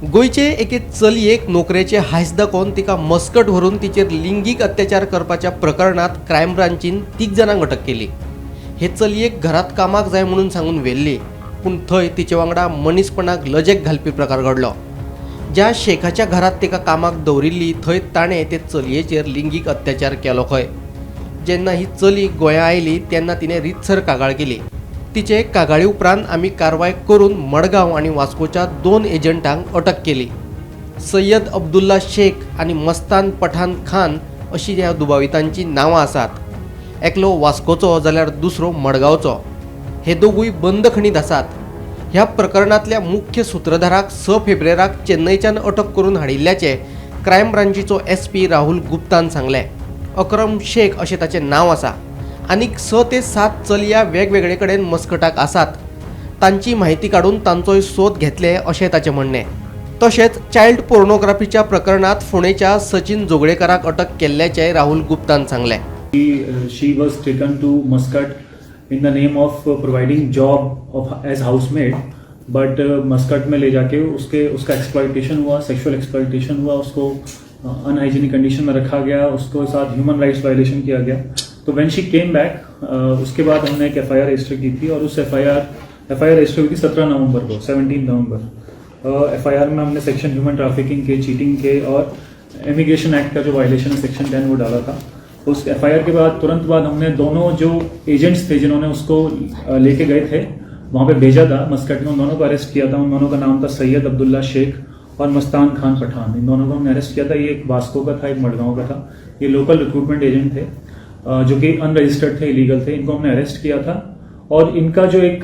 गोंयचे एके चलयेक नोकरेचे हांयस दाखोवन तिका मस्कट व्हरून तिचेर लिंगीक अत्याचार करपाच्या प्रकरणांत क्रायम ब्रांचीन तीग जाणांक अटक केली. हे चलयेक घरांत कामाक जाय म्हणून सांगून व्हेल्ली, पूण थंय तिचे वांगडा मनीसपणाक लजेक घालपी प्रकार घडलो. ज्या शेखाच्या घरांत तिका कामाक दवरिल्ली, थंय ताणें ते चलयेचेर लिंगीक अत्याचार केलो खंय. जेन्ना ही चली गोंयां आयली, तेन्ना तिणें रितसर कागाळ केली. तिचे कागाळी उपरांत आमी कारवाय करून मडगांव आनी वास्कोच्या दोन एजंटांक अटक केली. सय्यद अब्दुल्ला शेख आनी मस्तान पठान खान अशी ह्या दुबावितांची नांवां आसात. एकलो वास्कोचो जाल्यार दुसरो मडगांवचो. हे दोगूय बंदखणीत आसात. ह्या प्रकरणांतल्या मुख्य सुत्रधाराक 6 फेब्रेराक चेन्नयच्यान अटक करून हाडिल्ल्याचें क्रायम ब्रांचीचो एसपी राहुल गुप्तान सांगलें. अक्रम शेख अशें ताचें नांव आसा. आनीक 6 ते 7 चलया वेगवेगळे कडेन मस्कटाक आसात. तांची म्हायती काडून तांचोय सोद घेतले, अशें ताचें म्हणणें. तशेंच चायल्ड पोर्नोग्राफीच्या प्रकरणांत फोंडेच्या सचिन जोगळेकाराक अटक केल्ल्याचें राहुल गुप्तान सांगलें. She was taken to Muscat in the name of providing job of as housemaid, but Muscat में ले जाके उसके उसका एक्सप्लॉइटेशन हुआ, सेक्सुअल एक्सप्लॉइटेशन हुआ. उसको अनहाइजीनिक कंडीशन में रखा गया, उसको साथ ह्यूमन राइट्स वायलेशन किया गया. तो when she came back, उसके बाद हमने एक एफआईआर रजिस्टर की थी और उस एफआईआर रजिस्टर हुई थी 17 नवंबर को, 17 नवंबर. एफआईआर में हमने सेक्शन ह्यूमन ट्रैफिकिंग के, चीटिंग के और इमिग्रेशन एक्ट का जो वायलेशन है, सेक्शन 10, वो डाला था. उस एफआईआर के बाद, तुरंत बाद हमने दोनों जो एजेंट्स थे, जिन्होंने उसको लेके गए थे, वहाँ पे भेजा था मस्कट में, उन दोनों को अरेस्ट किया था. उन दोनों का नाम था सैयद अब्दुल्ला शेख और मस्तान खान पठान. इन दोनों को हमने अरेस्ट किया था. ये एक वास्को का था, एक मडगांव का था. ये लोकल रिक्रूटमेंट एजेंट थे, जो कि अनरजिस्टर्ड थे, इलीगल थे. इनको हमने अरेस्ट किया था और इनका जो एक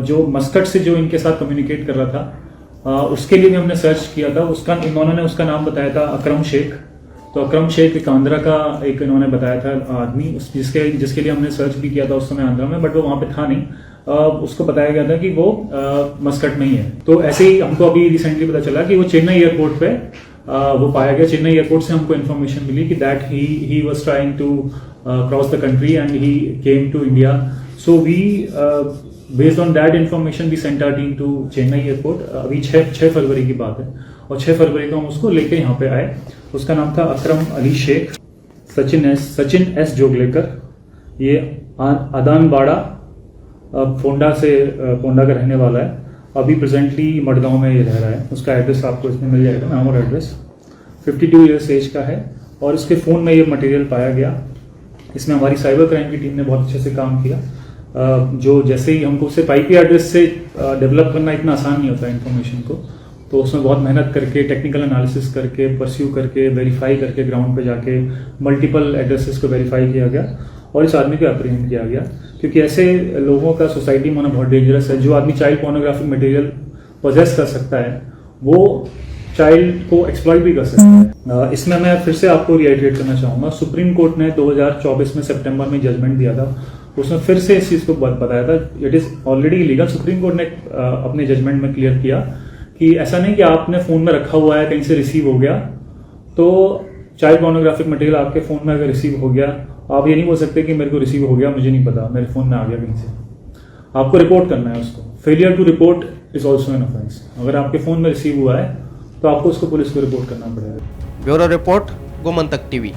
जो मस्कट से जो इनके साथ कम्युनिकेट कर रहा था, उसके लिए भी हमने सर्च किया था. उसका इन्होंने उसका नाम बताया था अकरम शेख. तो अकरम शेख एक आंध्रा का एक इन्होंने बताया था आदमी, उस जिसके जिसके लिए हमने सर्च भी किया था उस समय आंध्रा में, बट वो वहाँ पे था नहीं. उसको बताया गया था कि वो मस्कट में ही है. तो ऐसे ही हमको अभी रिसेंटली पता चला कि वो चेन्नई एयरपोर्ट पे वो पाया गया. चेन्नई एयरपोर्ट से हमको इन्फॉर्मेशन मिली कि that he was trying to cross the country and he came to India. So we, based on that information, we sent our team to Chennai airport. अभी 6 फरवरी की बात है और 6 फरवरी को हम उसको लेके यहाँ पे आए. उसका नाम था अकरम अली शेख, सचिन एस जोगलेकर. ये आदान बाड़ा फोंडा से फोंडा का रहने वाला है. अभी प्रेजेंटली मडगांव में ये रह रहा है. उसका एड्रेस आपको इसमें मिल जाएगा, नाम और एड्रेस. 52 ईयर्स एज का है और इसके फ़ोन में ये मटेरियल पाया गया. इसमें हमारी साइबर क्राइम की टीम ने बहुत अच्छे से काम किया. जो जैसे ही हमको सिर्फ आईपी एड्रेस से डेवलप करना इतना आसान नहीं होता इन्फॉर्मेशन को, तो उसमें बहुत मेहनत करके, टेक्निकल एनालिसिस करके, परस्यू करके, वेरीफाई करके, ग्राउंड पे जाके मल्टीपल एड्रेसेस को वेरीफाई किया गया और इस आदमी को अप्रीहेंड किया गया, क्योंकि ऐसे लोगों का सोसाइटी में होना बहुत डेंजरस है. जो आदमी चाइल्ड पोर्नोग्राफिक मटेरियल पोजेस कर सकता है, वो चाइल्ड को एक्सप्लॉइट भी कर सकता है. इसमें मैं फिर से आपको रिआइटरेट करना चाहूँगा, सुप्रीम कोर्ट ने 2024 में सितंबर में जजमेंट दिया था. उसमें फिर से इस चीज़ को बताया था, it is already illegal. Supreme court ने अपने जजमेंट में क्लियर किया कि ऐसा नहीं कि आपने फ़ोन में रखा हुआ है, कहीं से रिसीव हो गया. तो चाइल्ड पोर्नोग्राफिक मटेरियल आपके फ़ोन में अगर रिसीव हो गया, आप ये नहीं बोल सकते कि मेरे को रिसीव हो गया, मुझे नहीं पता, मेरे फ़ोन में आ गया कहीं से. आपको रिपोर्ट करना है उसको. failure to report is also an offence. अगर आपके फ़ोन में रिसीव हुआ है, तो आपको उसको पुलिस को रिपोर्ट करना पड़ेगा. Bureau report, Gomantak TV.